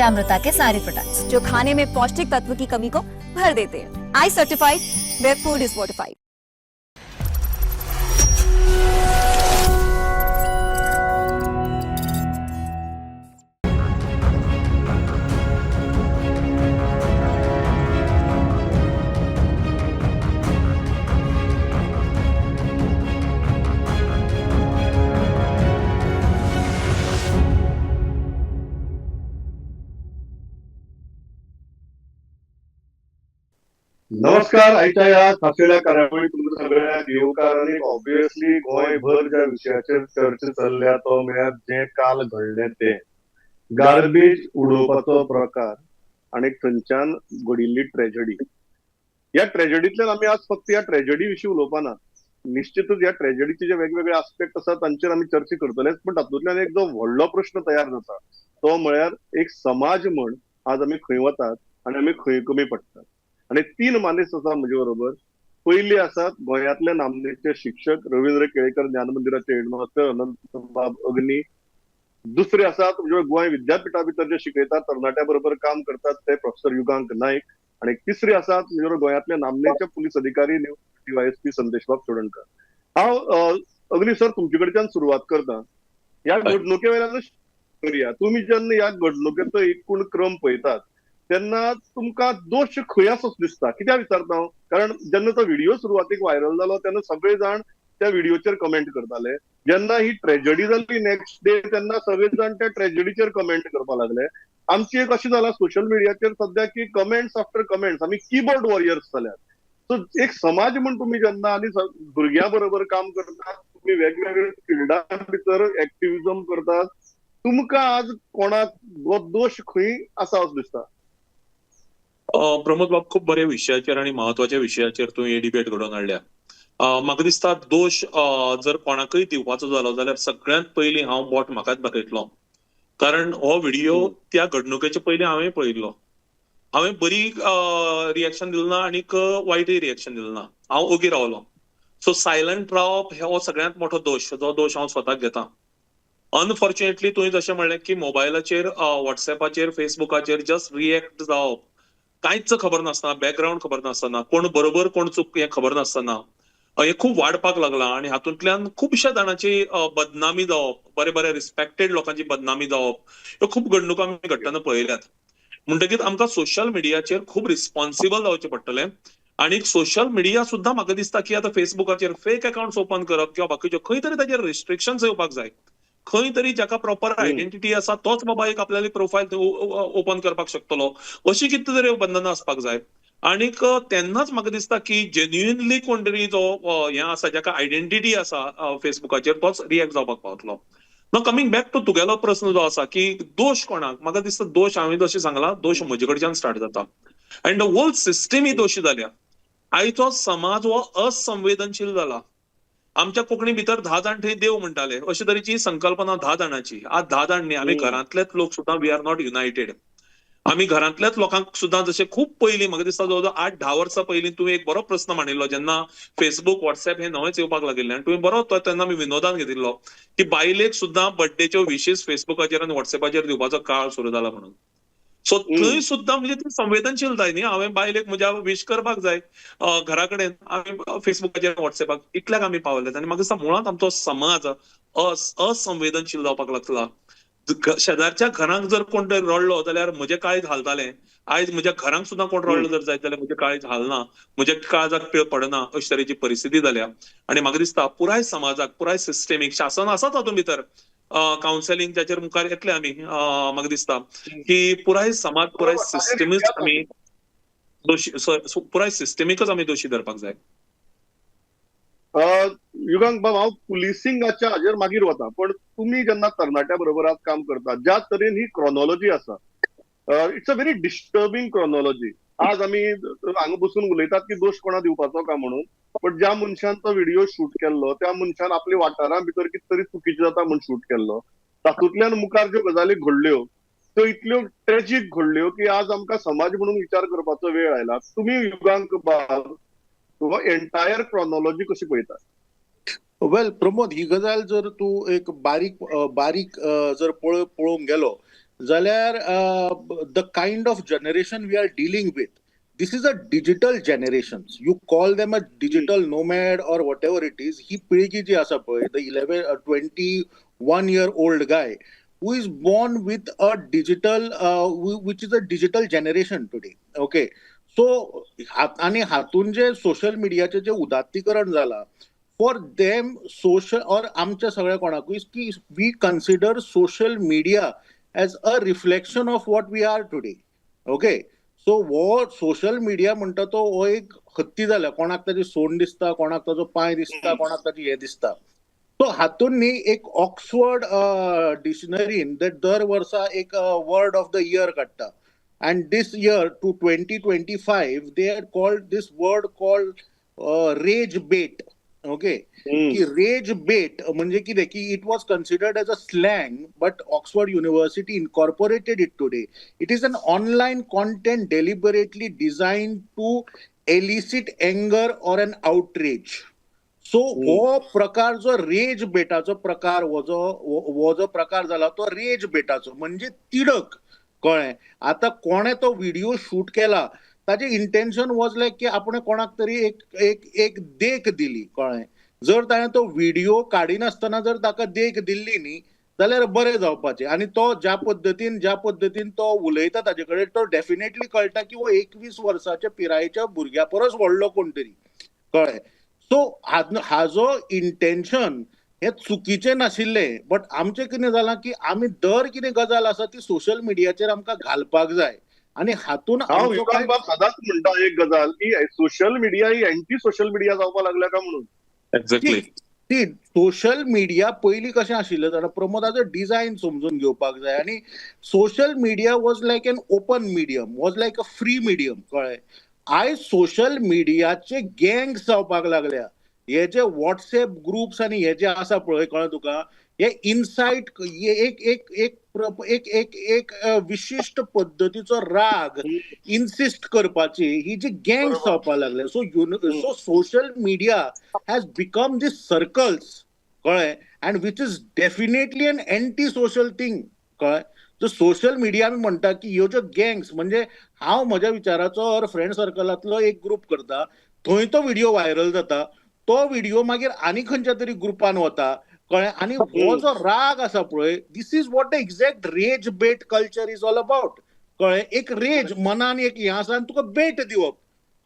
पंचामृता K सारे products, जो खाने में पौष्टिक तत्व की कमी को भर देते हैं। I certified, where food is fortified. नमस्कार. आयच्या ह्या खाशेल्या कार्यावळी तुमकां सगळ्यांक येवकार आनी ऑब्वियसली गोंयभर ज्या विशयाचेर चर्चा चल्ल्या तो म्हळ्यार जें काल घडलें तें गार्बेज उडोवपाचो प्रकार आनी थंयच्यान घडिल्ली ट्रेजडी. ह्या ट्रेजडींतल्यान आमी आज फक्त ह्या ट्रेजडी विशीं उलोवपा ना, निश्चितच ह्या ट्रेजडीचे जे वेगवेगळे आस्पेक्ट आसात तांचेर आमी चर्चा करतलेच, पण तातूंतल्यान एक जो व्हडलो प्रश्न तयार जाता तो म्हळ्यार एक समाज म्हण आज आमी खंय वतात आनी आमी खंय कमी पडटात. आनी तीन मानेस्त आसा म्हजे बरोबर. पयली आसात गोंयांतले नामनेचे शिक्षक रवींद्र केळेकर ज्ञान मंदिराचे हेडमास्टर अनंतबाब अग्नी. दुसरे आसात म्हणजे गोंय विद्यापिठा भितर जे शिकयतात तरणाट्या बरोबर काम करतात ते प्रोफेसर युगांक नायक. आनी तिसरे आसात म्हणजे गोंयांतले नामनेचे पुलीस अधिकारी डीवायएसपी संदेशबाब चोडणकर. हांव अग्नी सर तुमचे कडच्यान सुरवात करता. ह्या घडणुके वयल्यान करुया. तुमी जेन्ना ह्या घडणुकेचो एकूण क्रम पळयतात तेन्ना तुमकां दोश खंय आसो दिसता? कित्याक विचारता हांव, कारण जेन्ना तो व्हिडिओ सुरवातीक व्हायरल जालो तेन्ना सगळे जाण त्या व्हिडिओचेर कमेंट करताले. जेन्ना ही ट्रेजडी जाली नेक्स्ट डे तेन्ना सगळे जाण त्या ट्रेजडीचेर कमेंट करपाक लागले. आमची एक अशी जाला सोशल मिडियाचेर सद्या की कमेंट्स आफ्टर कमेंट्स, आमी किबोर्ड वॉरियर्स जाल्यात. सो एक समाज म्हूण तुमी जेन्ना आनी भुरग्यां बरोबर काम करतात, तुमी वेगवेगळे फिल्डां भितर एक्टिविजम करतात, तुमकां आज कोणाक दोश खंय आसा असो दिसता? प्रमोद बाब, खूब बऱ्या विशयाचेर आनी म्हत्वाच्या विशयाचेर तूं ही डिबेट घडोवन हाडल्या. म्हाका दिसता दोश जर कोणाकय दिवपाचो जालो जाल्यार सगळ्यांत पयलीं हांव बोट म्हाकाच दाखयतलो, कारण हो व्हिडिओ त्या घडणुकेचे पयलीं हांवें पळयिल्लो. हांवें बरी रिएक्शन दिलें ना आनीक वायटय रिएक्शन दिलें ना, हांव ओगी रावलो. सो सायलंट रावप हो सगळ्यांत मोठो दोश, जो दोश हांव स्वताक घेता. अनफॉर्च्युनेटली तुवें जशें म्हणलें की मोबायलाचेर, वॉट्सॅपाचेर, फेसबुकाचेर जस्ट रिएक्ट जावप, कांयच खबर नासतना, बॅकग्रावंड खबर नासतना, कोण बरोबर कोण चूक हें खबर नासतना हें खूब वाडपाक लागलां. आनी हातूंतल्यान खुबश्या जाणांची बदनामी जावप, बरे बरे रिस्पेक्टेड लोकांची बदनामी जावप, ह्यो खूब घडणुको आमी घडटना पळयल्यात. म्हणटकीच आमकां सोशल मिडियाचेर खूब रिस्पॉन्सिबल जावचें पडटलें. आनी सोशल मिडिया सुद्दां म्हाका दिसता की आतां फेसबुकाचेर फेक अकाउंट्स ओपन करप किंवा बाकीच्यो खंय तरी ताचेर रिस्ट्रिक्शन्स येवपाक जाय. खंय तरी जाका प्रॉपर आयडेंटिटी आसा तोच बाबा एक आपल्याली प्रोफायल ओपन करपाक शकतलो, अशी कितें तरी बंधनां आसपाक जाय. आनीक तेन्नाच म्हाका दिसता की जेन्युइनली कोण तरी जो हें आसा, जाका आयडेंटिटी आसा फेसबुकाचेर, तोच रिएक्ट जावपाक पावतलो. नाव कमींग बॅक टू तुगेलो प्रस्न जो आसा की दोश कोणाक, म्हाका दिसता दोश हांवें जशें सांगलां, दोश म्हजे कडच्यान स्टार्ट जाता. अँड the whole system ही दोशी जाल्या. आयचो समाज हो असंवेदनशील जाला. आमच्या कोंकणी भितर 10 जाण थंय देव म्हणटाले, अशे तरेची संकल्पना 10 जाणांची. आज 10 जाण न्ही, आमी घरांतलेच लोक सुद्दां we are not United. आमी घरांतल्याच लोकांक सुद्दां जशें खूब पयलीं म्हाका दिसता जवळ जवळ 8-10 वर्सां पयलीं तुवें एक बरो प्रस्न मांडिल्लो जेन्ना फेसबूक वॉट्सॅप हे नवेंच येवपाक लागिल्लें, आनी तुवें बरो तेन्ना आमी विनोदान घेतिल्लो की बायलेक सुद्दां बड्डेच्यो विशीस फेसबुकाचेर आनी वॉट्सॅपाचेर दिवपाचो काळ सुरू जाला म्हणून. सो थंय सुद्दां म्हणजे ती संवेदनशीलताय न्ही, हांवें बायलेक म्हज्या विश करपाक जाय घरा कडेन, आमी फेसबुकाचेर वॉट्सॅपाक इतल्याक आमी पावल्यात. आनी म्हाका दिसता मुळांत आमचो समाज असंवेदनशील जावपाक लागला. शेजारच्या घरांक जर कोण तरी रडलो जाल्यार म्हजें काळीज हालतालें, आयज म्हज्या घरांक सुद्दां कोण रडलो जर जायत जाल्यार म्हजें काळीज हालना, म्हज्या काळजाक पीळ पडना, अशे तरेची परिस्थिती जाल्या. आनी म्हाका दिसता पुराय समाजाक, पुराय सिस्टमीक, शासन आसा तातूंत भितर कावन्सिलिंग जाचेर मुखार येतले आमी, म्हाका दिसता की पुराय समाज, पुराय सिस्टमीच आमी दोशी, पुराय सिस्टमीकच आमी दोशी धरपाक जाय. युगांक बाब, हांव पुलिसिंगाच्या हाजेर मागीर वता, पण तुमी जेन्ना तरणाट्या बरोबर आज काम करता, ज्या तरेन ही क्रॉनॉलॉजी आसा, it's a very disturbing chronology. आज आमी हांगा बसून उलयतात की दोश कोणा दिवपाचो का म्हणून, पण ज्या मनशान तो व्हिडिओ शूट केल्लो त्या मनशान आपल्या वाठारा भितर कितें तरी चुकीचें जाता म्हूण शूट केल्लो, तातूंतल्यान मुखार ज्यो गजाली घडल्यो त्यो इतल्यो ट्रेजीक घडल्यो की आज आमकां समाज म्हणून विचार करपाचो वेळ आयला. तुमी युगांक बाब एंटायर क्रॉनॉलॉजी कशी पळयता? वेल प्रमोद, ही गजाल जर तूं एक बारीक बारीक जर पळोवंक गेलो जाल्यार the kind of generation we are dealing with, this is a digital generation. You call them a digital nomad or whatever it is. ही पिळगी जी आसा पळय, the 21-year-old guy who is born with a digital, which is a digital generation today. Okay, so आनी हातून जे social मिडियाचें जे उदात्तीकरण जाला, for them social or आमच्या सगळ्या कोणाकूय की we consider social media as a reflection of what we are today. Okay, so हो social media म्हणटा तो हो एक हत्ती जाला, कोणाक ताची सोंड दिसता, कोणाक ताचो पांय दिसता, कोणाक ताची हें दिसता. सो हातून न्ही एक ऑक्सफर्ड डिक्शनरीन दर वर्सा एक वर्ड ऑफ the year काडटा, and this year to 2025 they had called this word called rage bait. Okay, की रेज बेट म्हणजे कितें की it was considered as a slang, but Oxford University incorporated it today. It is an online content deliberately designed to elicit anger or an outrage. So हो प्रकार जो rays बेटाचो प्रकार, हो जो प्रकार जाला तो रेज बेटाचो म्हणजे तिडक. कळ्ळें? आतां कोणें तो व्हिडिओ शूट केला ताजें इंटेन्शन वॉज लायक की आपणें कोणाक तरी एक एक एक देख दिली. कळ्ळें? जर ताणें तो व्हिडिओ काडिनासतना जर ताका देख दिल्ली न्ही जाल्यार बरें जावपाचें. आनी तो ज्या पद्दतीन तो उलयता ताजे कडेन तो डेफिनेटली कळटा की हो 21 वर्साच्या पिरायेच्या भुरग्या परस व्हडलो कोण तरी. कळ्ळें? सो हाजो इंटेन्शन हे चुकीचें नाशिल्लें, बट आमचें कितें जालां की आमी दर कितें गजाल आसा ती सोशल मिडियाचेर आमकां घालपाक जाय. आनी हातून हांव विकास बाब सदांच म्हणटा एक गजाल की सोशल मिडिया ही एंटी सोशल मिडिया जावपाक लागल्या काय म्हणून. एक्झॅक्टली, ती सोशल मिडिया पयलीं कशें आशिल्लें जाणा, प्रमोदाचो डिझायन समजून घेवपाक जाय. आनी social media was like an open medium, was like a free medium. कळ्ळें? आयज सोशल मिडियाचे गँग्स जावपाक लागल्या. हे जे वॉट्सएप ग्रुप्स आनी हे जे आसा पळय, कळ्ळें तुका, हे इनसायट एक एक एक एक एक एक विशिश्ट पद्दतीचो राग इन्सिस्ट करपाची ही जी गँग्स जावपाक लागल्या. So social media has become this circles. कळ्ळें? And which is definitely an anti social thing. कळ्ळें? जो सोशल मिडिया आमी म्हणटा की ह्यो ज्यो गँग्स, म्हणजे हांव म्हज्या विचाराचो ऑर फ्रेंड सर्कलांतलो एक ग्रूप करता, थंय तो व्हिडिओ व्हायरल जाता, तो व्हिडिओ मागीर आनी खंयच्या तरी ग्रुपान वता. कळ्ळें? आनी हो जो राग आसा पळय, this is what the exact rage bait culture is all about. कळ्ळें? एक रेज मनान एक हें आसा आनी तुका बेट दिवप.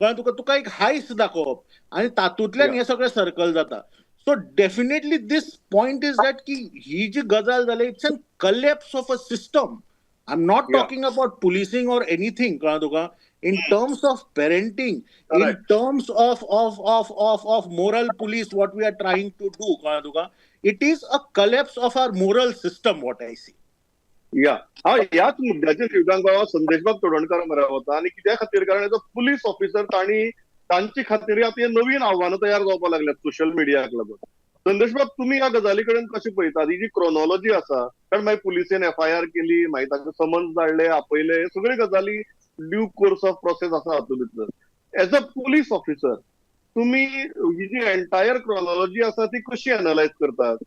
कळ्ळें तुका, तुका एक हायस दाखोवप आनी तातूंतल्यान हें सगळें सर्कल जाता. So definitely this point is that की ही जी गजाल जाली, it's an collapse of a system. I am not talking about policing or anything. कळ्ळें तुका? In terms of parenting, in terms of of of of of moral police, what we are trying to do, कळ्ळें तुका, it is a collapse of our moral system, what I see. या हांव ह्याच मुद्द्याचेर युगांक बाबा संदेश बाब तोडणकर मरे वता. आनी कित्या खातीर, कारण एज अ पुलीस ऑफिसर तांणी तांचे खातीर आतां हे नवीन आव्हानां तयार जावपाक लागल्यात सोशल मिडियाक लागून. संदेश बाब, तुमी ह्या गजाली कडेन कशें पळयतात? ही जी क्रोनॉलॉजी आसा, कारण मागीर पुलिसेन एफआयआर केली, मागीर ताका समन्स धाडले, आपयले, हे सगळे गजाली ड्यू कोर्स ऑफ प्रोसेस आसा हातूंत भितर. एज अ पुलीस ऑफिसर तुमी ही जी एंटायर क्रोनॉलॉजी आसा ती कशी एनलायज करतात?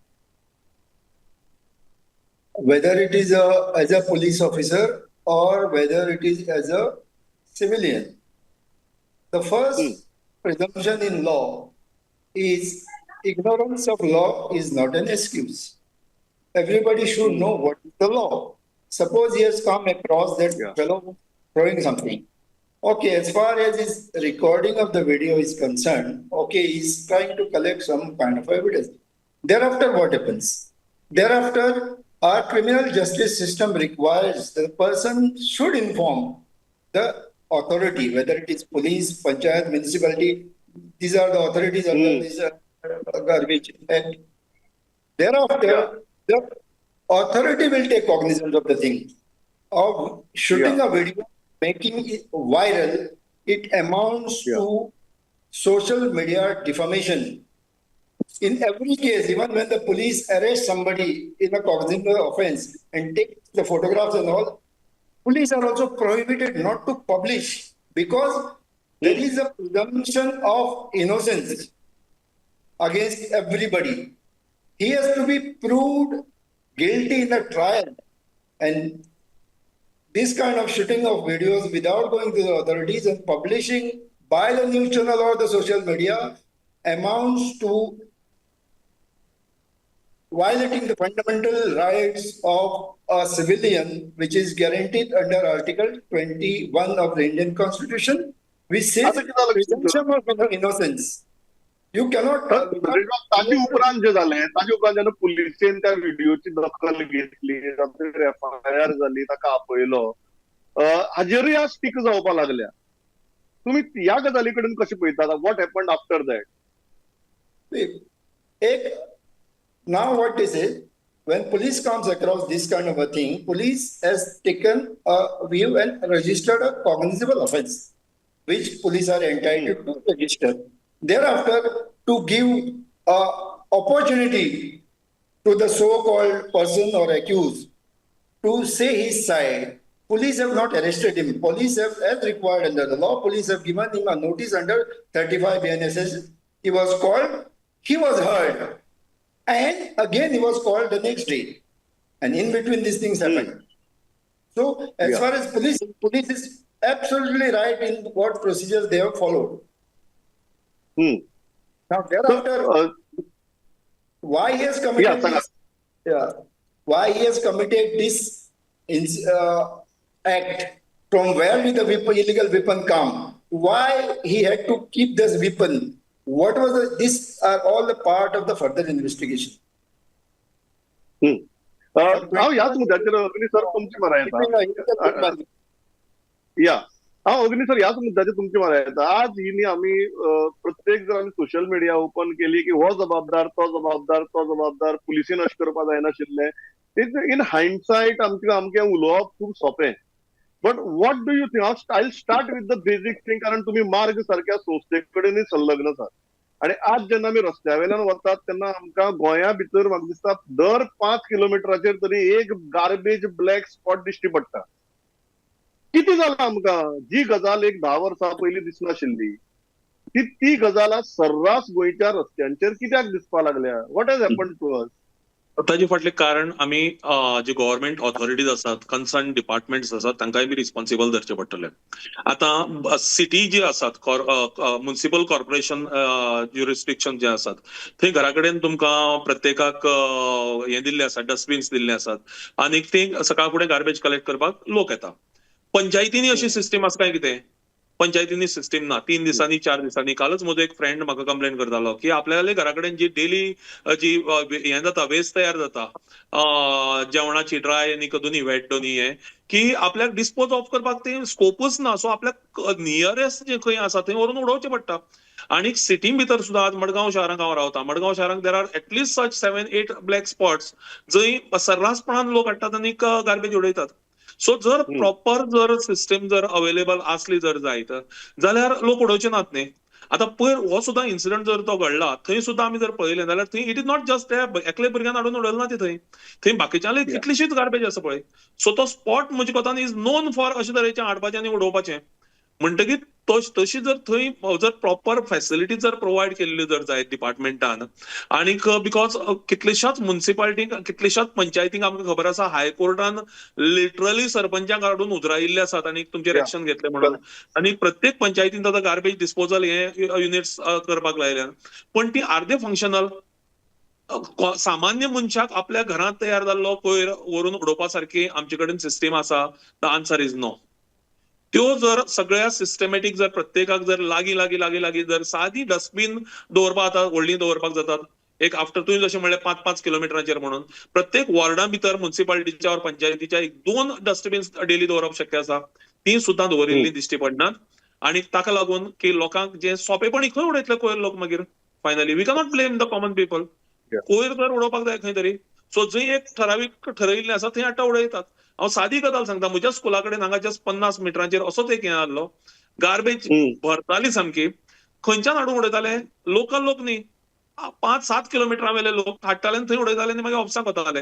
Whether it is as a police officer or whether it is as a civilian, the first presumption in law is ignorance of law is not an excuse. Everybody should know what is the law. Suppose he has come across that fellow throwing something. Okay, as far as his recording of the video is concerned, okay, he's trying to collect some kind of evidence. Thereafter, what happens? Thereafter, our criminal justice system requires the person should inform the authority, whether it is police, panchayat, municipality. These are the authorities under this garbage. And thereafter, the authority will take cognizance of the thing. Of shooting a video, making it viral, it amounts to social media defamation. In every case, even when the police arrest somebody in a cognizable offense and take the photographs and all, police are also prohibited not to publish because there is a presumption of innocence against everybody. He has to be proved guilty in the trial, and This kind of shooting of videos without going to the authorities and publishing by the news channel or the social media amounts to violating the fundamental rights of a civilian, which is guaranteed under Article 21 of the Indian Constitution, which says presumption of innocence. You cannot. ताजे उपरांत जे जालें, ताजे उपरांत जेन्ना पुलिसेन त्या व्हिडिओची दखल घेतली, FIR जाली, ताका आपयलो, हाजेरूय आज टीका जावपाक लागल्या. तुमी ह्या गजाली कडेन कशें पळयतात? What happened after that? एक now what they say, when police comes across this kind of a thing, police has taken a view and registered a cognizable offense, which police are entitled to register. Thereafter, to give a opportunity to the so-called person or accused to say his side, police have not arrested him. Police have, as required under the law, police have given him a notice under 35 BNSS. He was called, he was heard. And again, he was called the next day. And in between, these things happened. So, as far as police is absolutely right in what procedures they have followed. Now, thereafter, why he has committed this, why he has committed this act, from where did the weapon, illegal weapon come? Why he had to keep this weapon? What was the, this are all the part of the further investigation. हांव ह्याच मुद्द्याचेर अग्नी sir तुमची मरा येता. या हांव अग्नी sir ह्याच मुद्द्याचेर तुमची मरा येता. आज ही न्ही आमी प्रत्येक जर आमी सोशल मिडिया ओपन केली की हो जबाबदार, तो जबाबदार, तो जबाबदार, पुलिसेन अशें करपाक जायनाशिल्लें. इन हायंडसायट आमकां आमचें उलोवप खूब सोंपें. But what do you think? I will start with the basic thing, कारण तुमी मार्ग सारक्या संस्थे कडेनूय संलग्न आसात. आनी आज जेन्ना आमी रस्त्या वयल्यान वतात तेन्ना आमकां गोंया भितर म्हाका दिसता दर 5 किलोमिटराचेर तरी एक गार्बेज ब्लॅक स्पॉट दिश्टी पडटा. कितें जालां आमकां? जी गजाल एक 10 वर्सां पयलीं दिसनाशिल्ली ती गजाल आज सर्रास गोंयच्या रस्त्यांचेर कित्याक दिसपाक लागल्या? What has happened to us? ताजे फाटलें कारण आमी जे गव्हर्मेंट ऑथॉरिटीज आसात, कन्सर्न डिपार्टमेंट्स आसात, तांकांय बी रिस्पॉन्सिबल धरचें पडटलें. आतां सिटी जी आसात, म्युनिसिपल कॉर्पोरेशन ज्युरिस्डिक्शन जे आसात, थंय घरा कडेन तुमकां प्रत्येकाक हें दिल्लें आसा, डस्टबीन्स दिल्ले आसात आनी ते सकाळ फुडें गार्बेज कलेक्ट करपाक लोक येता. पंचायतींनी अशी सिस्टीम आसा काय कितें? पंचायतींनी सिस्टीम ना. 3 दिसांनी 4 दिसांनी. कालच म्हजो एक फ्रेंड म्हाका कंप्लेन करतालो की आपल्याले घरा कडेन जी डेली जी हें जाता, वेस्ट तयार जाता जेवणाची, ड्राय आनी दोनी वेट दोनी हें, की आपल्याक डिस्पोज ऑफ करपाक ते स्कोपूच ना. सो आपल्याक नियरेस्ट जे खंय आसा थंय व्हरून उडोवचें पडटा. आनी सिटी भितर सुद्दां आज मडगांव शहरांत हांव रावता, मडगांव शहरांत there are at least such 7-8 black spots जंय सर्रासपणान लोक हाडटात आनी गार्बेज उडयतात. सो जर प्रॉपर जर सिस्टम जर अवेलेबल आसली जर जायत जाल्यार लोक उडोवचे नात न्ही. आतां पयर हो सुद्दां इन्सिडंट जर तो घडला थंय सुद्दां आमी जर पळयलें जाल्यार थंय it is not just एकले भुरग्यान हाडून उडयलें ना ती, थंय थंय बाकीच्यांनी कितलीशीच गार्बेज आसा पळय. सो तो स्पॉट म्हजे कोतान is known for अशे तरेचें हाडपाचें आनी उडोवपाचें. म्हणटकीर तशी जर थंय जर प्रॉपर फॅसिलिटी जर प्रोवायड केल्ली जर जायत डिपार्टमेंटान, आनीक because कितलेशाच मुन्सिपालिटींक, कितलेशाच पंचायतींक आमकां खबर आसा हायकोर्टान लिटरली सरपंचांक हाडून उजरायिल्ले आसात आनी तुमचेर एक्शन घेतले म्हणून. आनी प्रत्येक पंचायतीन आतां गार्बेज डिस्पोजल हे युनिट्स करपाक लायल्यात, पण ती अर्दे फंक्शनल. सामान्य मनशाक आपल्या घरांत तयार जाल्लो कोयर व्हरून उडोवपा सारकी आमचे कडेन सिस्टीम आसा? The answer is no. त्यो जर सगळ्या सिस्टमॅटीक जर प्रत्येकाक जर लागीं लागीं लागीं लागीं जर सादी डस्टबीन दवरपाक आतां व्हडलीं दवरपाक जातात, एक आफ्टर तुवें जशें म्हणलें 5-5 किलोमिटराचेर म्हणून प्रत्येक वॉर्डा भितर मुन्सिपालिटीच्या वा पंचायतीच्या 1-2 डस्टबीन डेली दवरप शक्य आसा, ती सुद्दां दवरिल्ली दिश्टी पडनात. आनी ताका लागून की लोकांक जे सोंपेपणी खंय उडयतले कोयर लोक मागीर? Finally we cannot blame the common people. कोयर जर उडोवपाक जाय खंय तरी, सो जंय एक ठरावीक ठरयिल्लें आसा थंय आतां उडयतात. हांव सादी गजाल सांगता, म्हज्या स्कुला कडेन हांगा जस्ट 50 मिटरांचेर असोच एक हें आहलो, गार्बेज भरताली सामकी, खंयच्यान हाडून उडयताले लोकल लोक न्ही, 5-7 किलोमिटरां वेले लोक हाडटाले आनी थंय उडयताले आनी मागीर ऑफिसाक वताले.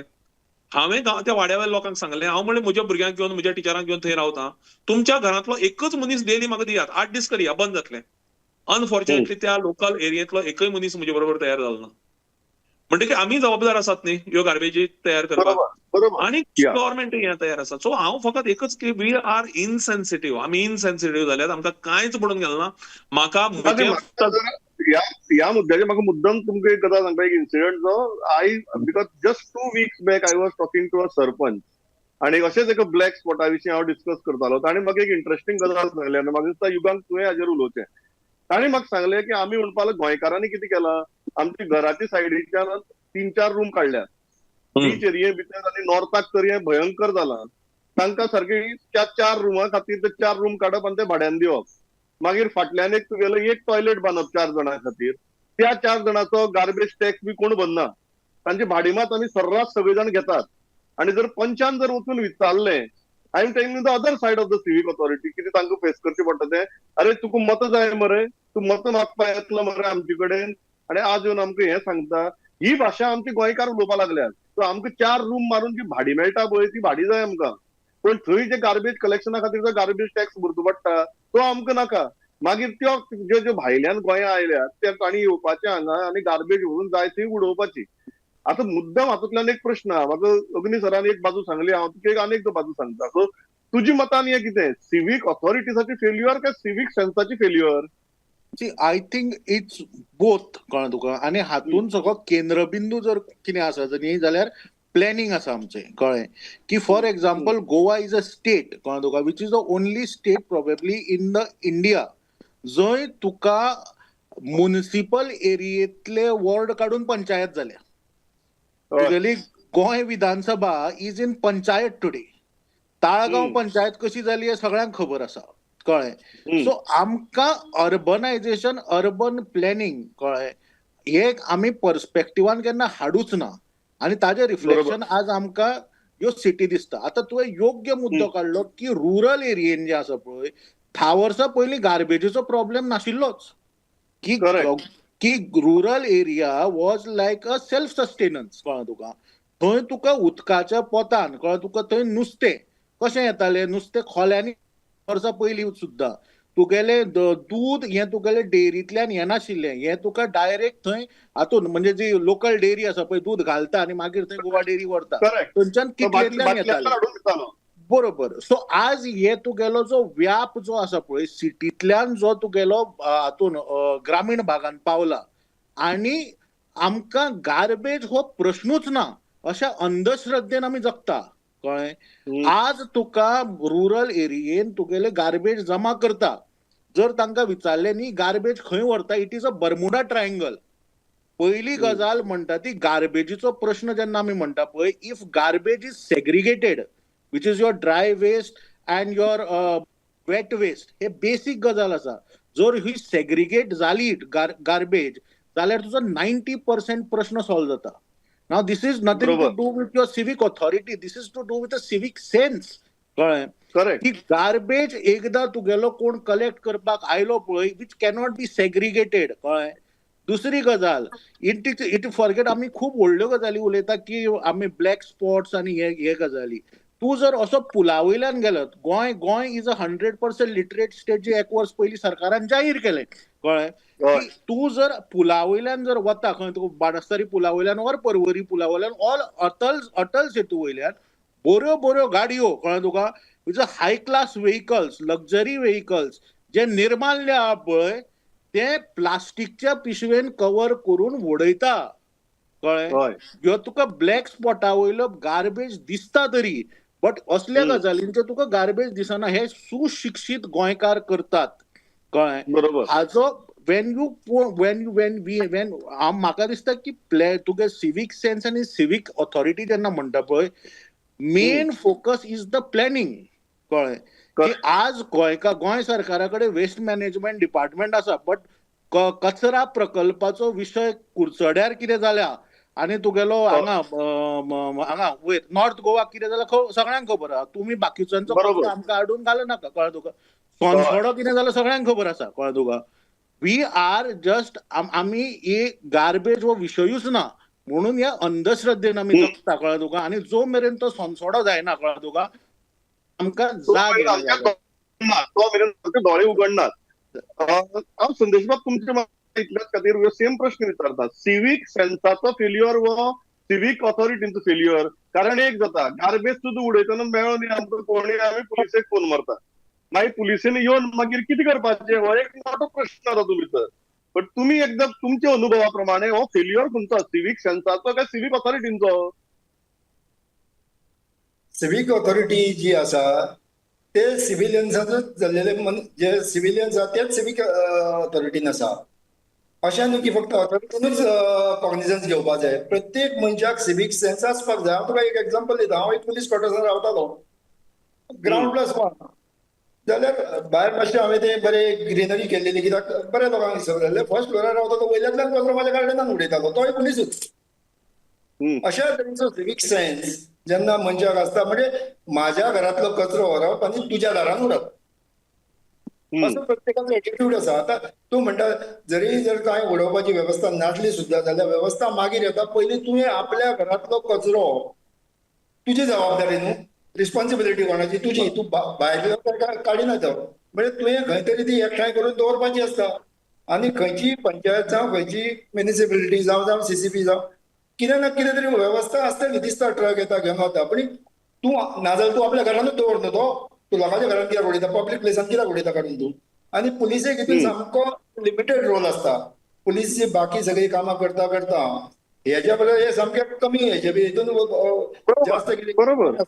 हांवें त्या वाड्या वेल्या लोकांक सांगलें, हांव म्हणलें म्हज्या भुरग्यांक घेवन, म्हज्या टिचरांक घेवन थंय रावता, तुमच्या घरांतलो एकच मनीस डेली म्हाका दियात, 8 दीस करया, बंद जातलें. अनफॉर्च्युनेटली त्या लोकल एरियेंतलो एकय मनीस म्हजे बरोबर तयार जालो ना. म्हणटकीर आमी जबाबदार आसात न्ही ह्यो गार्बेजी तयार करपाक, आनी गव्हर्मेंट हें तयार आसा. सो हांव फकत एकच की we are insensitive, आमी इनसेन्सिटीव जाल्यात, आमकां कांयच पडून गेलें ना. म्हाका ह्या मुद्द्याचेर म्हाका मुद्दम तुमकां एक गजाल सांगता, एक इन्सिडंट जो I because just 2 weeks back I was talking to a sarpanch आनी अशेंच एका ब्लॅक स्पॉटा विशीं हांव डिस्कस करतालो. ताणें म्हाका एक इंट्रस्टिंग गजाल सांगली आनी म्हाका दिसता युगांक तुवें हाजेर उलोवचें. ताणें म्हाका सांगलें की आमी म्हणपाक गोंयकारांनी कितें केलां, आमच्या घराच्या सायडीच्यान 3-4 रूम काडल्यात बीच एरिये भितर आनी नॉर्थाक तर हें भयंकर जालां. तांकां सारके त्या 4 रुमा खातीर ते 4 रूम काडप आनी ते भाड्यान दिवप, मागीर फाटल्यान एक तुगेलो एक टॉयलेट बांदप 4 जाणां खातीर, त्या 4 जाणांचो गार्बेज टॅक्स बी कोण भरना, तांची भाडी मात आमी सर्रास सगळे जाण घेतात. आनी जर पंचान जर वचून विचारलें, I am telling the other side of the civic authority, कितें तांकां फेस करचें पडटा तें, अरे तुका मतां जाय मरे, तूं मतां मागपा येतलो मरे आमचे कडेन आनी आज येवन आमकां हें सांगता. ही भाशा आमची गोंयकार उलोवपाक लागल्यात. सो आमकां 4 रूम मारून जी भाडी मेळटा पळय ती भाडी जाय आमकां, पण थंय जे गार्बेज कलेक्शना खातीर जो गार्बेज टॅक्स भरचो पडटा तो आमकां नाका. मागीर त्यो ज्यो ज्यो भायल्यान गोंया आयल्यात त्या तांणी येवपाचें हांगा आनी गार्बेज व्हरून जाय थंय उडोवपाची. आतां मुद्दम हातूंतल्यान एक प्रश्न आहा, म्हाका अग्नी सरान एक बाजू सांगली, हांव तुका एक आनी एक बाजू सांगता. सो तुजी मतान हें कितें, सिवीक ऑथॉरिटीजाची फेल्युअर काय civic सेन्साची failure? See, I think it's both, कळ्ळें तुका. आनी हातून सगळो केंद्रबिंदू जर कितें आसा न्ही जाल्यार प्लॅनिंग आसा आमचें, कळ्ळें की for example Goa is a state, कळ्ळें तुका, which is the only state probably in the India जंय तुका मुनिसिपल एरियेंतले वॉर्ड काडून पंचायत जाल्या. तुगेली Goa Vidhan Sabha is in panchayat today. Taleigao panchayat कशी जाली हें सगळ्यांक खबर आसा, कळ्ळें. सो आमकां अर्बनायझेशन, अर्बन प्लॅनिंग, कळ्ळें, हे आमी पर्सपेक्टिवान केन्ना हाडूच ना आनी ताजें रिफ्लेक्शन आज आमकां ह्यो सिटी दिसता. आतां तुवें योग्य मुद्दो काडलो की रुरल एरियेन जें आसा पळय 10 वर्सां पयलीं गार्बेजीचो प्रॉब्लेम नाशिल्लोच, की rural area was like a self sustenance, कळ्ळें तुका. थंय तुका उदकाच्या पोतान, कळ्ळें तुका, थंय नुस्तें कशें येतालें, नुस्तें खोल्यांनी वर्सां पयलीं सुद्दां तुगेलें दूद हें तुगेलें डेअरींतल्यान येनाशिल्लें, हें तुका डायरेक्ट थंय हातून म्हणजे जी लोकल डेअरी आसा पळय दूद घालता आनी मागीर थंय गोवा डेअरी व्हरता, थंयच्यान किटलेंतल्यान येतालें, बरोबर. सो आज हे तुगेलो जो व्याप जो आसा पळय सिटींतल्यान जो तुगेलो हातून ग्रामीण भागान पावला आनी आमकां गार्बेज हो प्रश्नूच ना अशा अंधश्रद्धेन आमी जगता, कळ्ळें. आज तुका रुरल एरियेन तुगेले गार्बेज जमा करता, जर तांकां विचारलें न्ही गार्बेज खंय व्हरता, it is a Bermuda triangle. पयली गजाल म्हणटा ती गार्बेजीचो प्रश्न जेन्ना आमी म्हणटा पळय, if garbage is segregated which is your dry waste and your wet waste, हे बेसीक गजाल आसा. जर ही सेग्रिगेट जाली गार्बेज जाल्यार तुजो 90% प्रश्न सॉल्व जाता. Now this is nothing to do with your civic authority, this is to do with a civic sense, कळ्ळें. की गार्बेज एकदां तुगेलो कोण कलेक्ट करपाक आयलो पळय which cannot be segregated, कळ्ळें. दुसरी गजाल, it it forget, आमी खूब व्हडल्यो गजाली उलयता की आमी ब्लॅक स्पॉट्स आनी हे गजाली. तूं जर असो पुला वयल्यान गेलो, Goa Goa is a 100% literate state जी एक वर्स पयलीं सरकारान जाहीर केलें, कळ्ळें. तूं जर पुला वयल्यान जर वता खंय, तुका बाणस्तारी पुला वयल्यान ऑर परवरी पुला वयल्यान ऑर अटल सेतू वयल्यान बऱ्यो बऱ्यो गाडयो, कळ्ळें तुका, which a high class vehicles, luxury vehicles जे निर्माल्य आहा पळय ते प्लास्टिकच्या पिशवेन कवर करून उडयता, कळ्ळें. ह्यो तुका ब्लॅक स्पॉटा वयलो गार्बेज दिसता तरी, बट असल्या गजालींचे तुका गार्बेज दिसना. हे सुशिक्षीत गोंयकार करतात, कळ्ळें. हाजो when you when you when we when म्हाका दिसता की तुगे सिवीक सेन्स आनी सिवीक ऑथॉरिटी जेन्ना म्हणटा पळय, main focus is the planning, कळ्ळें. की आज गोंय सरकारा कडेन वेस्ट मॅनेजमेंट डिपार्टमेंट आसा, बट कचरा प्रकल्पाचो विशय कुडचड्यार कितें जाल्या आनी तुगेलो हांगा हांगा वयर नॉर्थ गोवा कितें जाल्यार सगळ्यांक खबर आसा. तुमी बाकीच्यांचो आमकां हाडून घालू नाका, कळ्ळें तुका. सोनसोडो कितें जाल्यार सगळ्यांक खबर आसा, कळ्ळें तुका. We are just आमी एक गार्बेज हो विशयूच ना म्हणून ह्या अंधश्रद्धेन आमी जगता, कळ्ळें तुका. आनी जो मेरेन तो सोनसोडो जायना, कळ्ळें तुका, आमकां जाग येना, तो मेरेन दोळे उगडनात. हांव संदेश बाब तुमचे इतल्याच खातीर सेम प्रश्न विचारता, सिवीक सेन्साचो फेल्युअर हो सिवीक ऑथॉरिटींचो फेल्युअर? कारण एक जाता, गार्बेज सुद्दां उडयतना मेळ्ळो न्ही आमकां कोणी, आमी पुलिसेक फोन मारता, मागीर पुलिसेन येवन मागीर कितें करपाचें हो एक मोठो प्रश्न जाता तुमी भितर. बट तुमी एकदम तुमच्या अनुभवा प्रमाणे हो फेल्युअर खंयचो, सिवीक सेन्साचो काय सिवीक ऑथॉरिटींचो? सिवीक ऑथॉरिटी जी आसा ते सिव्हिलियन्साचोच जाल्लेले, जे सिव्हिलियन्स आसा तेच सिवीक ऑथॉरिटीन आसा. अशें न्हू की फक्त ऑथॉरिटीनूच कॉग्निजन्स घेवपा जाय, प्रत्येक मनशाक सिवीक सेन्स आसपाक जाय. हांव तुका एक एग्जाम्पल दिता. हांव एक पुलीस क्वॉर्टर्सान रावतालो, ग्रावंड प्लस 1, जाल्यार भायर मातशें हांवें तें बरें ग्रिनरी केल्लेली कित्याक बऱ्या लोकांक दिसप जालें. फर्स्ट फ्लोरार रावता तो वयल्यांतल्यान कचरो म्हाज्या गार्डनान उडयतालो, तोय पुलिसूच. अशा तरेचो सिवीक सेन्स जेन्ना मनशाक आसता, म्हणजे माझ्या घरातलो कचरो व्हरप आनी तुज्या दारान उडप, असो प्रत्येकाचो एटिट्यूड आसा. आतां तूं म्हणटा जरी जर कांय उडोवपाची वेवस्था नासली सुद्दां जाल्यार वेवस्था मागीर येता. पयलीं तुवें आपल्या घरातलो कचरो तुजी जबाबदारी न्हू, रिस्पॉन्सिबिलिटी कोणाची तुजी, तूं भायलो काडिना तो, म्हणजे तुवें खंय तरी ती एकठांय करून दवरपाची आसता. आनी खंयची पंचायत जावं, खंयची म्युनिसिपॅलिटी जावं, जावं सीसीपी जावं, कितें ना कितें तरी वेवस्था आसतली. दिसता ट्रक येता घेवन वता, पण तूं नाजाल्यार तूं आपल्या घरानूच दवर न्हू तो, तूं लोकांच्या घरान कित्याक उडयता, पब्लीक प्लेसान कित्याक उडयता काडून तूं. आनी पुलिसेक हितून सामको लिमिटेड रोल आसता. पुलीस बाकी सगळीं कामां करता करता हेच्या बरोबर हे सामकें कमी हेजे हितून जास्त कितें बरोबर.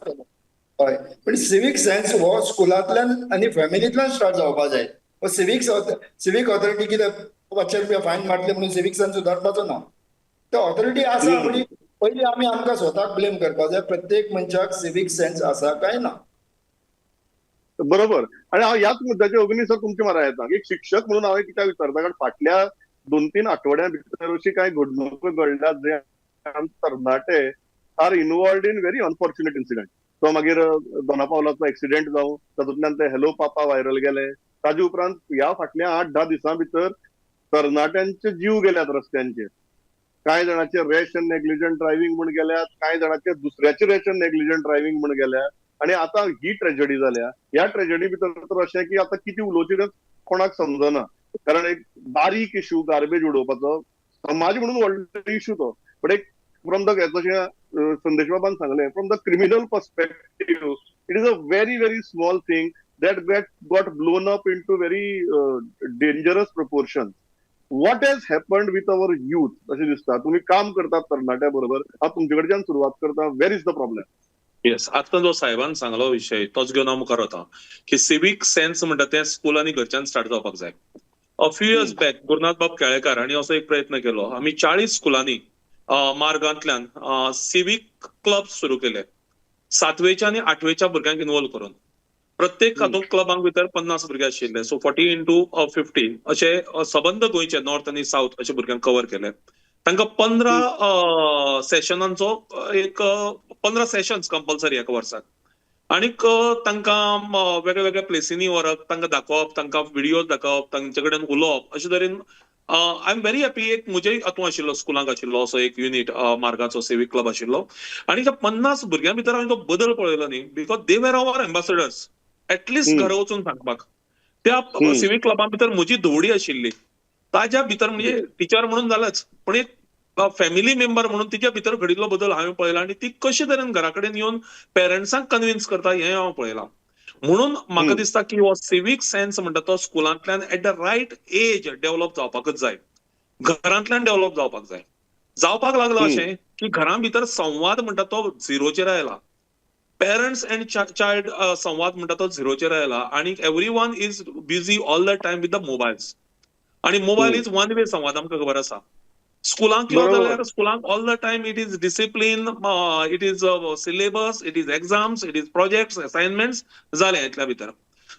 हय, पण सिवीक सेन्स हो स्कुलांतल्यान आनी फॅमिलींतल्यान स्टार्ट जावपा जाय. सिवीक ऑथॉरिटी कितें 500 रुपया फायन मारले म्हणून सिवीक सेन्स सुदारपाचो ना. तो ऑथॉरिटी आसा, पण पयलीं आमी आमकां स्वताक ब्लेम करपाक जाय. प्रत्येक मनशाक सिवीक सेन्स आसा काय ना. बरोबर. आनी हांव ह्याच मुद्द्याचेर अग्नी सर तुमच्या मारा येता. एक शिक्षक म्हणून हांवें कित्याक विचारता, कारण फाटल्या 2-3 आठवड्यां भितर अशी कांय घडणुको घडल्यात जे आमचे तरणाटे are involved in very unfortunate incident. तो मागीर दोना पावलाचो एक्सिडेंट जावं, तातूंतल्यान ते हॅलो पापा व्हायरल गेले, ताजे उपरांत ह्या फाटल्या 8-10 दिसां भितर तरणाट्यांचे जीव गेल्यात रस्त्यांचेर. कांय जाणांचे रॅश अँड नेग्लिजंट ड्रायव्हिंग म्हूण गेल्यात, कांय जाणांचे दुसऱ्याचे रॅश अँड नेग्लिजंट ड्रायव्हिंग म्हूण गेल्यात. आनी आतां ही ट्रेजडी जाल्या. ह्या ट्रेजडी भितर तर अशें की आतां कितें उलोवचें तें कोणाक समजना, कारण एक बारीक इशू गार्बेज उडोवपाचो समाज म्हणून व्हडलो इशू तो, बट एक फ्रॉम the, जशें संदेश बाबान सांगलें, from the criminal perspective it is a very very small thing that got blown up into very dangerous proportion. What has happened with our youth अशें दिसता. तुमी काम करतात तरणाट्या बरोबर, हांव तुमचे कडच्यान सुरवात करता, where is the problem? Yes, आतां जो साहेबान सांगलो विशय तोच घेवन हांव मुखार वता की सिवीक सेन्स म्हणटा तें स्कूल आनी घरच्यान स्टार्ट जावपाक जाय. A few years back Gurunath बाब केळेकार हांणी असो एक प्रयत्न केलो. आमी 40 स्कुलांनी मार्गांतल्यान सिवीक क्लब सुरू केले, 7वेच्या आनी 8वेच्या भुरग्यांक इनवॉल्व करून. प्रत्येक हातूंत क्लबांक भितर 50 भुरगे आशिल्ले, सो 40 इंटू 50 अशे सबंद गोंयचे नॉर्थ आनी सावथ अशे भुरग्यांक कवर केले. तांकां 15 सेशनांचो एक 15 सेशन्स कंपल्सरी एका वर्साक, आनीक तांकां वेगळ्या वेगळ्या प्लेसींनी व्हरप, तांकां दाखोवप, तांकां व्हिडियोज दाखोवप, तांचे कडेन उलोवप. अशे तरेन I am very happy. एक म्हजे हातूंत आशिल्लो, स्कुलांक आशिल्लो असो एक युनीट मार्गाचो सिवीक क्लब आशिल्लो, आनी त्या 50 भुरग्यां भितर हांवें तो बदल पळयलो न्ही, because they were our ambassadors. At least घरा वचून सांगपाक त्या सिवीक क्लबा भितर म्हजी धुवडी आशिल्ली, ताज्या भितर म्हणजे टिचर म्हणून जालेच, पण एक फॅमिली मेंबर म्हणून तिच्या भितर घडिल्लो बदल हांवें पळयला आनी ती कशे तरेन घरा कडेन येवन पेरंट्सांक कन्विन्स करता हें हांव पळयलां. म्हणून म्हाका दिसता की हो सिवीक सेन्स म्हणटा तो स्कुलांतल्यान at the right age develop जावपाकच जाय, घरांतल्यान डेव्हलप जावपाक जाय. जावपाक लागलो अशें की घरां भितर संवाद म्हणटा तो झिरोचेर आयला, पेरंट्स अँड चायल्ड संवाद म्हणटा तो झिरोचेर आयला, आनी everyone is busy all the time with the mobiles. आनी मोबायल is one way संवाद आमकां खबर आसा. स्कुलांक येवं जाल्यार स्कुलांक all the time it is discipline, it is syllabus, it is exams, it is projects, assignments, जालें इतल्या भितर.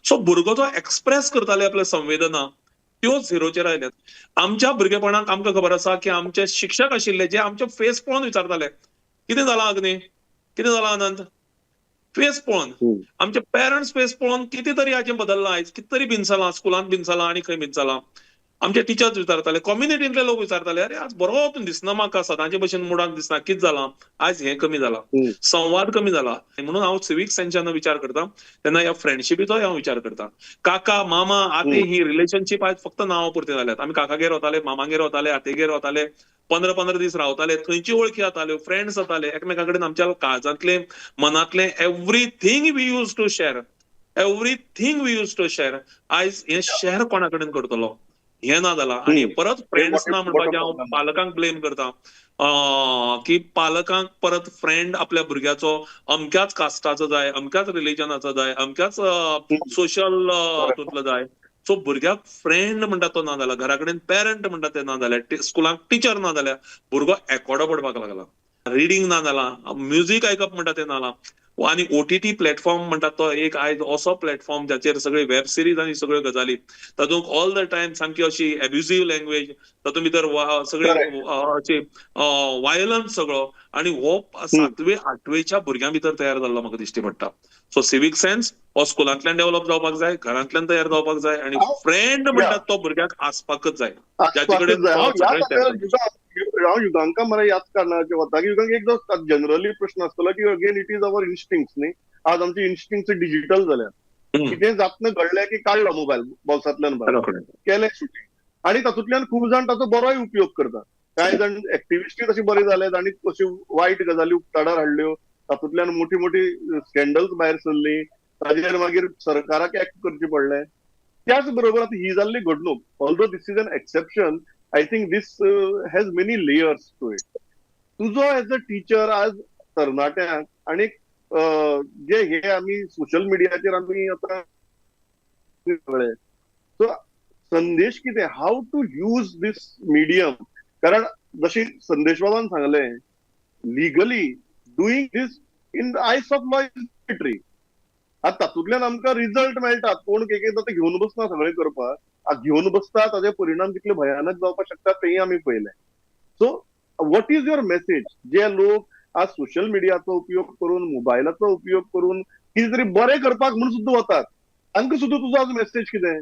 सो भुरगो जो एक्सप्रेस करताले आपल्या संवेदना त्यो झिरोचेर आयल्यात. आमच्या भुरगेपणाक आमकां खबर आसा की आमचे शिक्षक आशिल्ले जे आमचे फेस पळोवन विचारताले, कितें जालां अग्नी, कितें जालां अनंत, फेस पळोवन. आमचे पेरंट्स फेस पळोवन कितें तरी हाचें बदल्लां आयज, कितें तरी बिनसलां, स्कुलांत बिनसलां आनी खंय बिनसलां. आमचे टिचर्स विचारताले, कम्युनिटींतले लोक विचारताले, अरे आज बरो तूं दिसना म्हाका, सदांचे भशेन मुडाक दिसना, कितें जालां? आयज हें कमी जाला, संवाद कमी जाला. म्हणून हांव सिवीक सेन्सान विचार करता तेन्ना ह्या फ्रेंडशिपीचोय हांव विचार करता. काका, मामा, आते ही रिलेशनशीप आयज फक्त नांवा पुरती जाल्यात. आमी काकागेर वताले, मामागेर वताले, आतेगेर वताले, 15-15 दीस रावताले, थंयची वळखी जाताल्यो, फ्रेंड्स जाताले, एकामेकां कडेन आमच्या काळजांतले, मनांतले everything we use to share, everything we use to share. आयज हें शेअर कोणा कडेन करतलो हें ना जाला. आनी परत फ्रेंड्स ना म्हणपाचें हांव पालकांक ब्लेम करता की पालकांक परत फ्रेंड आपल्या भुरग्याचो अमक्याच कास्टाचो जाय, अमक्याच रिलिजनाचो जाय, अमक्याच सोशल हातूंतलो जाय. सो भुरग्याक फ्रेंड म्हणटा तो ना जाला, घरा कडेन पेरंट म्हणटा ते ना जाल्या, स्कुलाक टिचर ना जाल्या, भुरगो एकोडो पडपाक लागला, रिडींग ना जाला, म्युजीक आयकप म्हणटा ते ना जाला. आनी OTT platform म्हणटा तो एक आयज असो प्लॅटफॉर्म जाचेर सगळे वेब सिरीज आनी सगळ्यो गजाली, तातूंत ऑल the time सामकी अशी एब्युजीव लँग्वेज, तातूंत भितर सगळे अशी वायलन्स सगळो, आनी हो 7वे 8वेच्या भुरग्यां भितर तयार जाल्लो म्हाका दिश्टी पडटा. सो सिवीक सेन्स हो स्कुलांतल्यान डेव्हलप जावपाक जाय, घरांतल्यान तयार जावपाक जाय, आनी फ्रेंड म्हणटात तो भुरग्याक आसपाकच जाय. हांव युगांका मरे याद कारणाचे वता की युगांक एकदां जनरली प्रश्न आसतलो की again it is our instincts न्ही. आज आमचे इन्स्टिंक्ट्स डिजिटल जाल्या, कितें जातना घडलें की काडलो मोबायल बोल्सांतल्यान भायर, केलें शुटींग, आनी तातूंतल्यान खूब जाण ताचो बरोय उपयोग करतात. कांय जाण एक्टिविस्टूय तशे बरे जाले, तांणी अश्यो वायट गजाली उक्ताडार हाडल्यो, तातूंतल्यान मोठी मोठी स्कॅन्डल्स भायर सरली, ताजेर मागीर सरकाराक एक्ट करचें पडलें. त्याच बरोबर आतां ही जाल्ली घडणूक, although this is an exception, I think this has many layers to it. तुजो एज अ टिचर आज तरणाट्यांक आनी जे हे आमी सोशल मिडियाचेर आमी आतां सगळे, सो संदेश कितें, how to use this medium? कारण जशी संदेश बाबान सांगलें, legally doing this in the eyes of law is military. आतां तातूंतल्यान आमकां रिजल्ट मेळटा. कोण एक एकदां ते घेवन बसना सगळें करपाक, घेवन बसता ताजे परिणाम कितले भयानक जावपाक शकता तेय आमी पळयलें. So what is your message? जे लोक आज सोशल मिडियाचो उपयोग करून, मोबायलाचो उपयोग करून कितें तरी बरें करपाक म्हणून सुद्दां वतात, तांकां सुद्दां तुजो आज मेसेज कितें?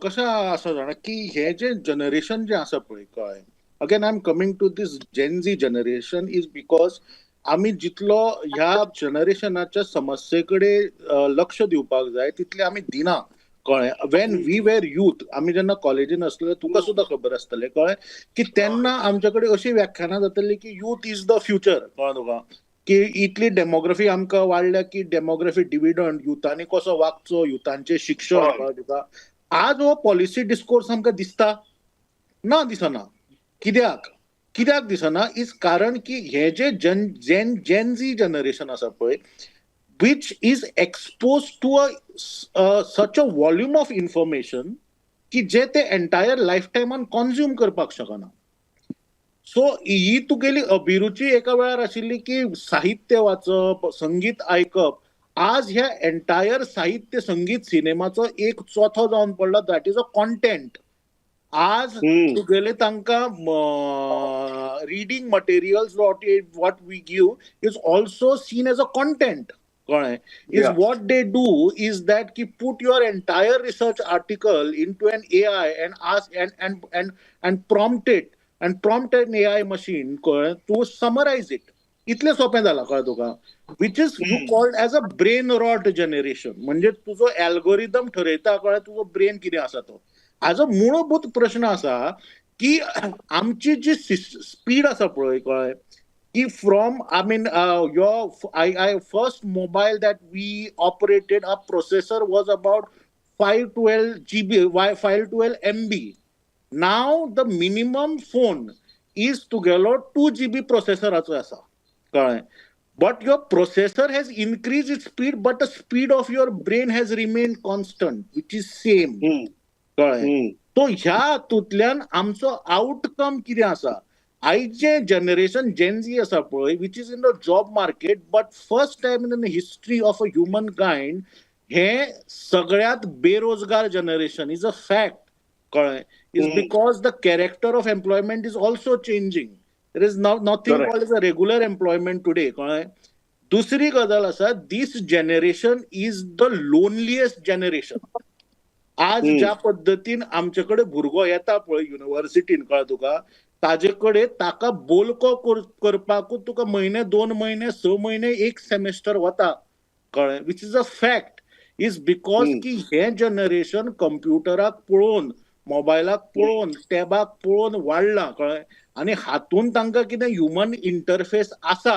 कशें आसा जाणा की हें जें जनरेशन जें आसा पळय, कळ्ळें, again I am coming to this Gen Z generation is because आमी जितलो ह्या जनरेशनाच्या समस्ये कडेन लक्ष दिवपाक जाय तितलें आमी दिना. कळ्ळें, when we were youth, आमी जेन्ना कॉलेजीन आसले, तुका सुद्दां खबर आसतलें, कळ्ळें, की तेन्ना आमचे कडेन अशी व्याख्यानां जाताली की यूथ is the future. कळ्ळें तुका, की इतली डेमोग्राफी आमकां वाडल्या की डेमोग्राफी डिविडंड, युथांनी कसो वागचो, युथांचें शिक्षण. कळ्ळें तुका, आज हो पॉलिसी डिस्कोर्स आमकां दिसता ना, दिसना. कित्याक कित्याक दिसना is कारण की हे जे जन जेन जेनझी जनरेशन आसा पळय, which is exposed to a such a volume of information की जे ते एंटायर लायफ टायमान कॉन्ज्युम करपाक शकना. सो ही तुगेली अभिरुची एका वेळार आशिल्ली की साहित्य वाचप, संगीत आयकप. आज ह्या एंटायर साहित्य, संगीत, सिनेमाचो एक चौथो जावन पडला, that is a content. आज तुगेले तांकां reading materials what we give is also seen as a content. कळ्ळें, is what they do is that की put your entire research article into an AI and ask and and and and prompt it and prompt an AI machine, कळ्ळें, to summarise it. इतलें सोंपें जालां, कळ्ळें तुका, which is you called as a brain rot generation. म्हणजे तुजो algorithm ठरयता, कळ्ळें, तुजो ब्रेन कितें आसा तो. हाजो मूळभूत प्रश्न आसा की आमची जी स्पीड आसा पळय, कळ्ळें, की from I mean your I first mobile that we operated, a processor was about 512 GB, 512 MB. Now the minimum phone is तुगेलो 2 GB प्रोसेसराचो आसा, कळ्ळें, but your processor has increase its speed, but the speed of your brain has remain constant, which is same. कळ्ळें? तो ह्या हातूंतल्यान आमचो outcome कितें आसा, आयचे जनरेशन जेनझी आसा पळय, which is in the job market, but first time in the history of a human kind हे सगळ्यात बेरोजगार जनरेशन is a fact. कळ्ळें, is because the character of employment is also changing. There is nothing called is a regular employment today. कळ्ळें, दुसरी गजाल आसा, this generation is the loneliest generation. आज ज्या पद्दतीन आमचे कडेन भुरगो येता पळय युनिव्हर्सिटीन, कळ्ळें तुका, ताजे कडेन ताका बोलको करपाकूच तुका म्हयने, 2 म्हयने, 6 म्हयने, एक सेमेस्टर वता, कळ्ळें, which is a fact. Is because की हें जनरेशन कंप्युटराक पळोवन, मोबायलाक पळोवन, टॅबाक पळोवन वाडलां, कळ्ळें, आनी हातून तांकां कितें ह्युमन इंटरफेस आसा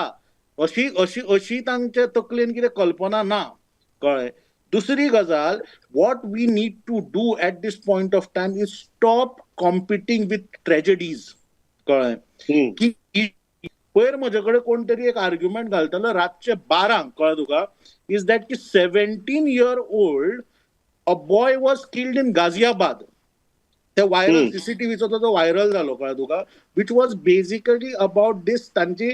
अशी अशी अशी तांच्या तकलेन कितें कल्पना ना, कळ्ळें. दुसरी गजाल, what we need to do at this point of time is stop competing with tragedies, कळ्ळें. की पयर म्हजे कडेन कोण तरी एक आर्ग्युमेंट घालतालो रातचे 12, कळ्ळें तुका, is that की 17-year-old a boy was killed in Ghaziabad. ते व्हायरल सीसीटीव्हीचो तो व्हायरल जालो, कळ्ळें तुका, which was basically about this तांची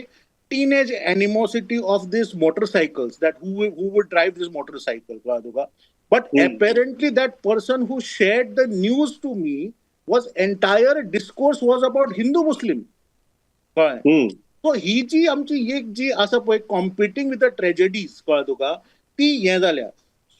teenage animosity of these motorcycles, that who would drive this motorcycle, कळ्ळें तुका. But apparently that person who shared the news to me was entire discourse was about Hindu Muslim, कळ्ळें. So ही जी आमची एक जी आसा पळय कॉम्पिटींग विथ the tragedies, कळ्ळें तुका, ती हें जाल्या.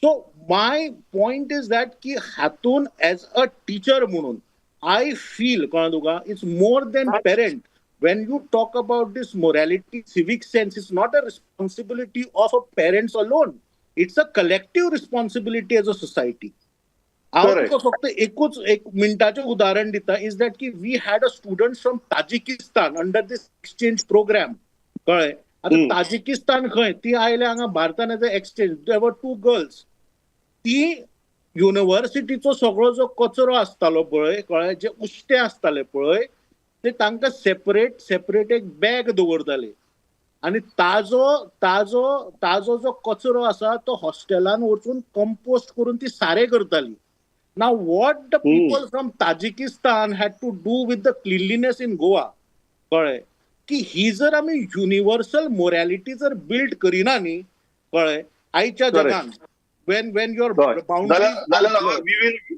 So my point is that की हातून एज अ टिचर म्हणून I feel, कळ्ळें तुका, it's more than parent. When you talk about this morality, civic sense, it's not a responsibility of a parents alone. It's a collective responsibility as a society. हांव तुका फक्त एकूच एक मिनटाचें उदाहरण दिता, is that की we had a student from Tajikistan under this exchange program, कळ्ळें. आतां ताजिकिस्तान खंय, ती आयल्या हांगा भारतान as a exchange. There were 2 girls. ती युनिव्हर्सिटीचो सगळो जो कचरो आसतालो पळय, कळ्ळें, जे उश्टे आसताले पळय, ते तांकां सेपरेट सेपरेट एक बॅग दवरताले आनी ताजो ताजो ताजो जो कचरो आसा तो हॉस्टेलान वचून कंपोस्ट करून ती सारें करताली. Now what the people from Tajikistan had to do with the cleanliness in Goa, कळ्ळें, की ही जर आमी युनिव्हर्सल मोरॅलिटी जर बिल्ड करिना न्ही, कळ्ळें, आयच्या जगान when your boundaries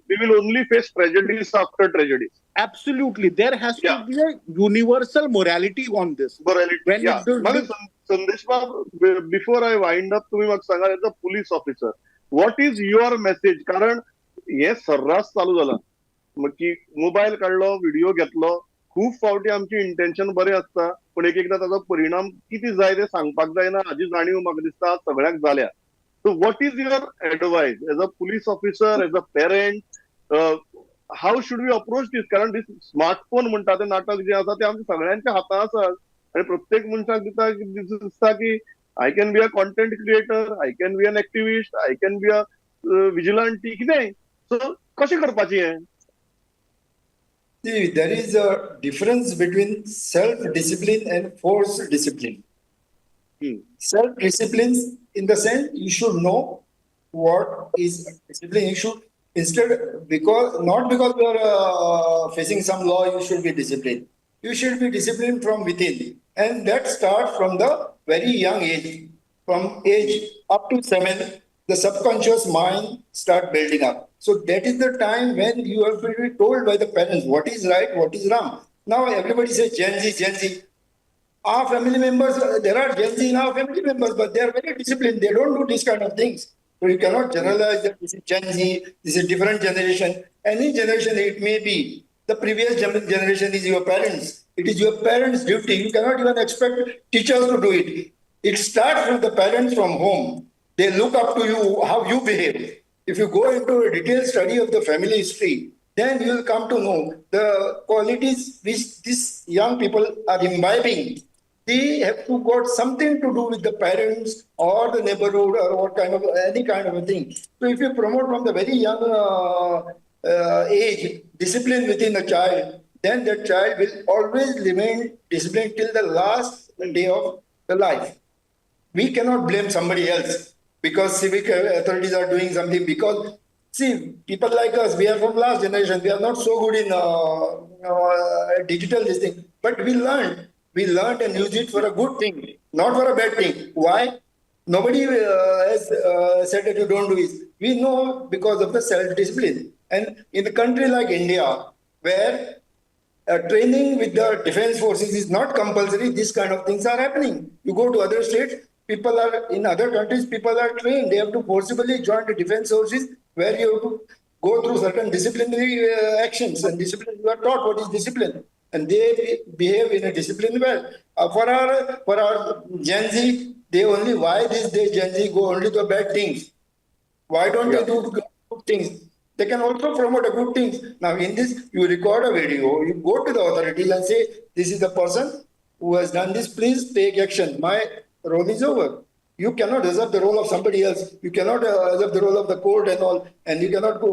we will only face tragedies after tragedies. Absolutely, there has to be a universal morality on this. Morality. Sandesh Bab, before I wind up, तुम्ही म्हाका सांगा, as a police officer, what is your message? कारण हे सर्रास चालू जाला की mobile काडलो, व्हिडिओ घेतलो, खूब फावटी आमची इंटेन्शन बरें आसता, पण एक एकदा ताचो परिणाम कितें जाय ते सांगपाक जायना हाची जाणीव म्हाका दिसता सगळ्यांक जाल्या. So what is your advice as a police officer, as a parent, how should we approach this? कारण this smartphone म्हणटा ते नाटक जे आसा ते आमच्या सगळ्यांच्या हातांत आसा आनी प्रत्येक मनशाक दिसता की I can be a content creator, I can be an activist, I can be a vigilante, कितेंय. सो कशें करपाचें हें? See, there is a difference between self-discipline and force discipline. Self-discipline in the sense you should know what is discipline. You should instead, because not because you are facing some law, you should be disciplined. You should be disciplined from within, and that starts from the very young age. From age up to 7, the subconscious mind start building up. So that is the time when you have to be told by the parents what is right, what is wrong. Now everybody says Gen Z, Gen Z. Our family members, there are Gen Z in our family members, but they are very disciplined. They don't do these kind of things. So you cannot generalize that this is Gen Z, this is different generation. Any generation it may be. The previous generation is your parents. It is your parents' duty. You cannot even expect teachers to do it. It starts with the parents from home. They look up to you, how you behave. If you go into a detailed study of the family history, then you will come to know the qualities which these young people are imbibing. They have to got something to do with the parents or the neighborhood or what kind of any kind of a thing. So if you promote from the very young age discipline within a child, then that child will always remain disciplined till the last day of the life. We cannot blame somebody else because civic authorities are doing something. Because see, people like us, we are from last generation. We are not so good in digital this thing, but we learned. We learned and used it for a good thing, not for a bad thing. Why? Nobody has said that you don't do it. We know because of the self-discipline. And in a country like India, where training with the defense forces is not compulsory, these kind of things are happening. You go to other states, people are, in other countries, people are trained. They have to forcibly join the defense forces where you have to go through certain disciplinary actions and discipline. You are taught what is discipline, and they behave in a disciplined way. For our Gen Z, they only, why this day Gen Z go only to bad things? Why don't they do good things? They can also promote a good things. Now, in this, you record a video, you go to the authorities and say, "This is the person who has done this. Please take action. My role is over." You cannot reserve the role of somebody else. You cannot reserve the role of the court and all, and you cannot go.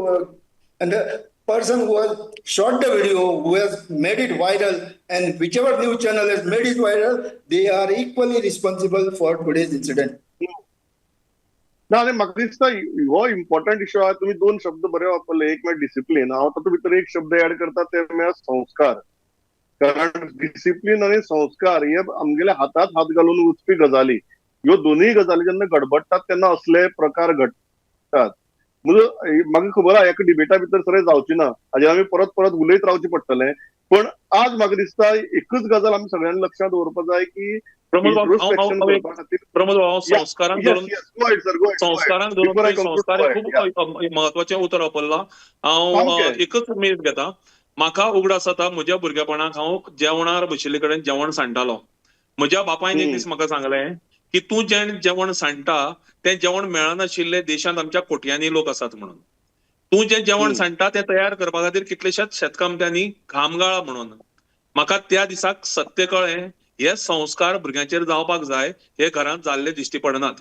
And the person who has shot the video, who has made it viral, and whichever news channel has made it viral, they are equally responsible for today's incident. ना, आनी म्हाका दिसता हो important issue आहा. तुमी दोन शब्द बरे वापरले, एक म्हळ्यार डिसिप्लीन. हांव तातूंत भितर एक शब्द ऍड करता, ते म्हळ्यार संस्कार. कारण डिसिप्लीन आनी संस्कार हे आमगेल्या हातात हात घालून वचपी गजाली. ह्यो दोनूय गजाली जेन्ना गडबडटात तेन्ना असले प्रकार घडटात. म्हणजे म्हाका खबर आहा, एका डिबेटा भितर सगळें जावची ना, हाजेर आमी परत परत उलयत रावचें पडटलें. पण आज म्हाका दिसता एकच गजाल आमी सगळ्यांनी लक्षात दवरपाक जाय की प्रमोद बाब, इंट्रोस्पेक्शन हांव एक करपा खातीर प्रमोद बाब, संस्कारांक धरून संस्कार हे खूब म्हत्वाचें उतर वापरलां. हांव एकच मिनीट घेता. म्हाका उगडास जाता, म्हज्या भुरगेपणाक हांव जेवणार बशिल्ले कडेन जेवण सांडटालो. म्हज्या बापायन एक दीस म्हाका सांगलें की तूं जें जेवण सांडटा तें जेवण मेळनाशिल्ले देशांत आमच्या कोट्यांनी लोक आसात म्हणून. तूं जें जेवण सांडटा तें तयार करपा खातीर कितलेश्याच शेतकामत्यांनी घाम गाळा म्हणून. म्हाका त्या दिसाक सत्य कळ्ळें. हे संस्कार भुरग्यांचेर जावपाक जाय. हे घरांत जाल्ले दिश्टी पडनात.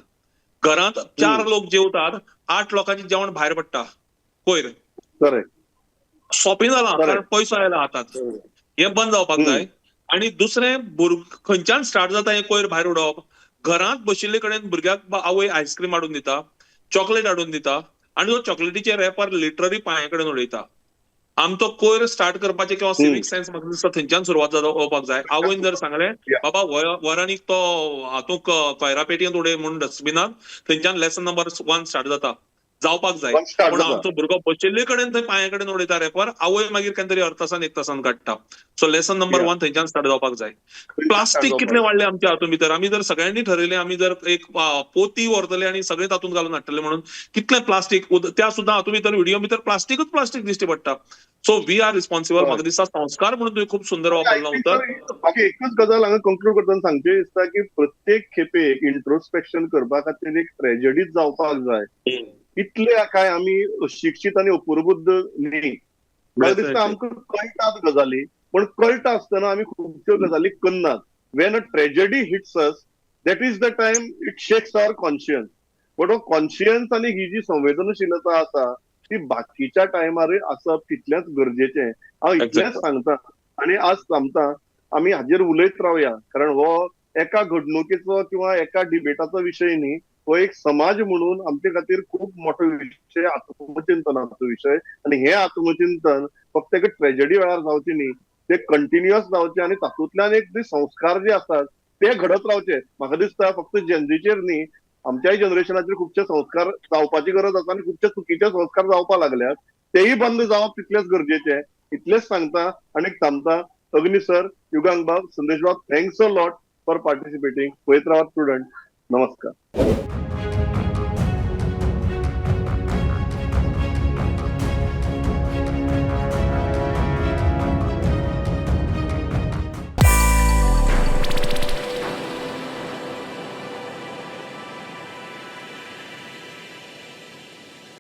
घरांत चार लोक जेवतात, आठ लोकांचें जेवण भायर पडटा, कोयर. सोंपें जालां, कारण पयसो आयला हातात. हें बंद जावपाक जाय. आनी दुसरें, खंयच्यान स्टार्ट जाता हें कोयर भायर उडोवप? घरांत बशिल्ले कडेन भुरग्याक आवय आयस्क्रीम हाडून दिता, चॉकलेट हाडून दिता आनी तो चॉकलेटीचे रॅपर लिटरली पांया कडेन उडयता. आमचो कोयर स्टार्ट करपाचें किंवा सिवीक सेन्स म्हाका दिसता थंयच्यान सुरवात जावपाक जाय. आवयन जर सांगलें, बाबा, व्हर आनी तो हातूंत कोयरा पेटयेंत उडय म्हणून, डस्टबिनात, थंयच्यान लेसन नंबर वन स्टार्ट जाता, जावपाक जाय. पूण आमचो भुरगो बशिल्ले कडेन थंय पांया कडेन उडयता रॅपर. आवय मागीर केन्ना तरी अर्द तासान, एक तासान काडटा. सो लेसन नंबर वन थंयच्यान स्टार्ट जावपाक जाय. प्लास्टीक कितलें वाडलें आमच्या हातूंत भितर. आमी जर सगळ्यांनी ठरयलें, आमी जर एक पोती व्हरतले आनी सगळें तातूंत घालून हाडटले म्हणून, कितलें प्लास्टीक त्या सुद्दां हातूंत भितर, व्हिडिओ भितर प्लास्टिकूच प्लास्टीक दिश्टी पडटा. So we are responsible. म्हाका दिसता संस्कार म्हणून तुवें खूब सुंदर वापरला उतर. बाकी एकच गजाल हांगा कंक्लूड करतना सांगची दिसता की प्रत्येक खेपे इंट्रोस्पेक्शन करपा खातीर एक ट्रेजडीच जावपाक जाय इतले काय आमी अशिक्षीत आनी अपुरबुद्ध न्ही. म्हाका दिसता आमकां कळटात गजाली, पण कळटा आसतना आमी खुबश्यो गजाली करनात. When a tragedy hits us, that is the time it shakes our conscience. But हो कॉन्शियन्स आनी ही जी संवेदनशीलता आसा ती बाकीच्या टायमारय आसप तितलेंच गरजेचें. हांव इतलेंच सांगता आनी आज थांबता. आमी हाजेर उलयत रावया, कारण हो एका घडणुकेचो किंवा एका डिबेटाचो विशय न्ही. हो एक समाज म्हणून आमचे खातीर खूब मोठो विशय, आत्मचिंतनाचो विशय. आनी हें आत्मचिंतन फक्त एका ट्रेजडी वेळार जावचें न्ही, ते कंटिन्युअस जावचे आनी तातूंतल्यान एक जे संस्कार जे आसात ते घडत रावचे. म्हाका दिसता फक्त जेनझीचेर न्ही, आमच्याय जनरेशनाचेर खुबशे संस्कार जावपाची गरज आसा आनी खुबशे चुकीचे संस्कार जावपाक लागल्यात, तेय बंद जावप तितलेच गरजेचे. इतलेच सांगता आनी थांबता. अग्नी सर, युगांक बाब, संदेश बाब, thanks a lot for participating. पळयत रावात स्टुडंट. नमस्कार.